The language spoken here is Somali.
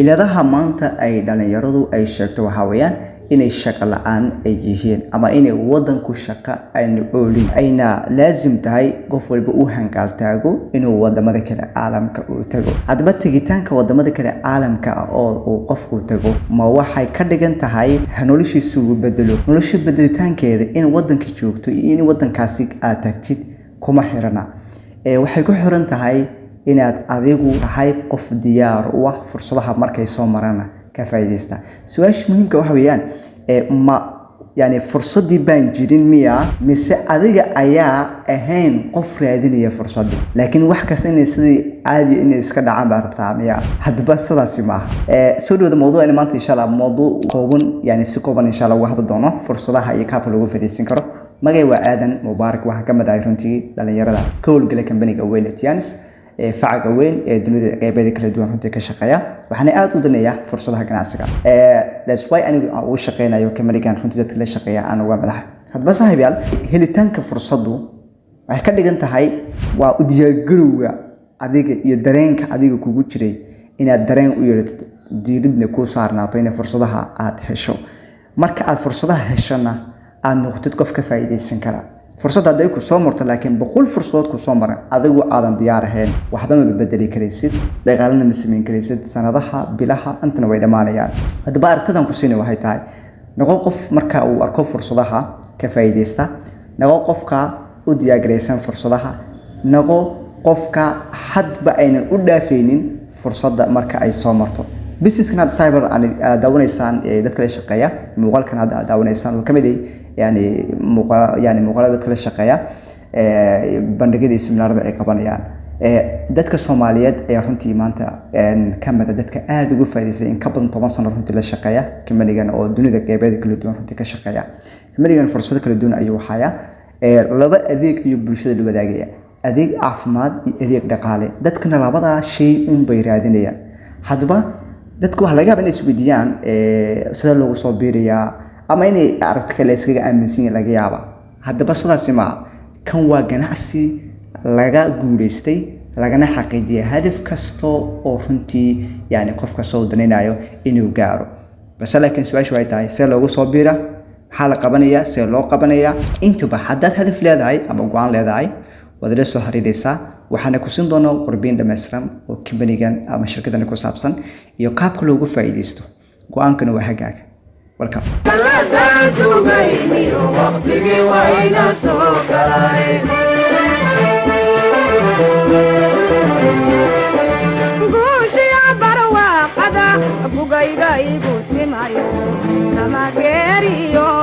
Ciladaha maanta ay dhalinyaradu ay sheegto waxaa weeyaan inay shaqo la-aan ay yihiin ama inay wadanku shaqo ayna oolin, ayna laasim tahay qof walba uu hanqaaltaago inuu wadamada kale caalamka uu tago. Haddaba tegitaanka wadamada kale caalamka ah oo uu qofku tago ma waxay ka dhigan tahay noloshiisa uu bedelo? Nolosha bedelitaankeeda in wadanka joogto iyo in wadankaasi aad tagtid kuma xirana. Waxay ku xiran tahay inaad adigu tahay qof diyaar u ah fursadaha markay soo marana ka faa'iidaysta. Su-aasha muhiimka waxa weeyaan, ma yani fursaddii baan jirin miya, mise adiga ayaa ahayn qof raadinaya fursadii? Laakiin wax kasta inay sidii caadi inay iska dhacaan baa rabtaa miya? Haddaba sidaasi maaha. Soo dhawada mawduucayna maanta, insha Allah mawduuc kooban, yani si kooban insha Allah uga hadli doono fursadaha iyo qaabka loogu faa'iidaysan karo. Magay waa Aadan Mubaarak, waxaan ka mid ahay runtii dhalinyarada ka howlgala kambaniga weyn ee Tiens, ee facaga weyn ee dunida qeybeeda kala duwan runtii ka shaqeeya. Waxaana aad u daneeyaa fursadaha ganacsiga. That's why anigu aan ugu shaqeynayo kambanigan, runtii dadka la shaqeeya aan uga madaxa. Haddaba saaxiibayaal, helitaanka fursaddu waxay ka dhigan tahay waa u diyaargarowga adiga iyo dareenka adiga kugu jiray inaad dareen u yeelatid, diiradna kuu saarnaato inay fursadaha aad hesho. Marka aad fursadaha heshona, aad noqotid qof ka faa'iidaysan kara fursadda. Hadday ku soo marto, laakiin 100 fursadood ku soo maran, adigu aadan diyaar ahayn, waxba ma bedeli karaysid, dhaqaalena ma samayn karaysid. Sanadaha, bilaha intana way dhammaanayaan. Haddaba aragtidan ku siinay waxay tahay: noqo qof marka uu arko fursadaha ka faa'iidaysta, noqo qofka u diyaargaraysan fursadaha, noqo qofka hadba aynan u dhaafaynin fursadda marka ay soo marto. Businesskan hadda cyber aad daawanaysaan ee dadka la shaqeeya, muuqaalkan hadda aad daawanaysaan uu ka mid yahay yani muuqaal, yani muuqaalada dadka la shaqeeya, bandhigyada iyo seminaarada ay qabanayaan. Dadka Soomaaliyeed ayaa runtii maanta ka mid ah dadka aada ugu faa'iidaystay, in ka badan 10 sano runtii la shaqeeya kambanigan oo dunida qeybeeda kala duwan runtii ka shaqeeya. Kambanigan fursado kala duwan ayuu hayaa. Laba adeeg ayuu bulshada la wadaagaya: adeeg caafimaad iyo adeeg dhaqaale. Dadkana labadaa shay un bay raadinayaan. Haddaba dadku waxaa laga yaaba inay isweydiiyaan sida loogu soo biirayaa ama inay aragti kale iskaga aaminsan yihiin laga yaaba. Haddaba sidaasi maaha. Kan waa ganacsi laga guuleystay, lagana xaqiijiyay hadaf kasta oo runtii yani qof kasta oo danaynayo inuu gaaro. Balse laakiin su-aashu waxay tahay: see loogu soo biira? Maxaa la qabanayaa? See loo qabanayaa? Intuba haddaad hadaf leedahay ama go-aan leedahay, waad ila soo xiriiraysaa. Waxaana ku siin doonaa warbixin dhammaystiran oo kambanigan ama shirkadani ku saabsan iyo qaabka loogu faa'iidaysto. Go-aankana waa hagaaga. Welcome. Kalladaan sugayniyo waqtigii wayna soo galay. Guushiya barwaaqada bugayga igu simayo kama geeriyoodo.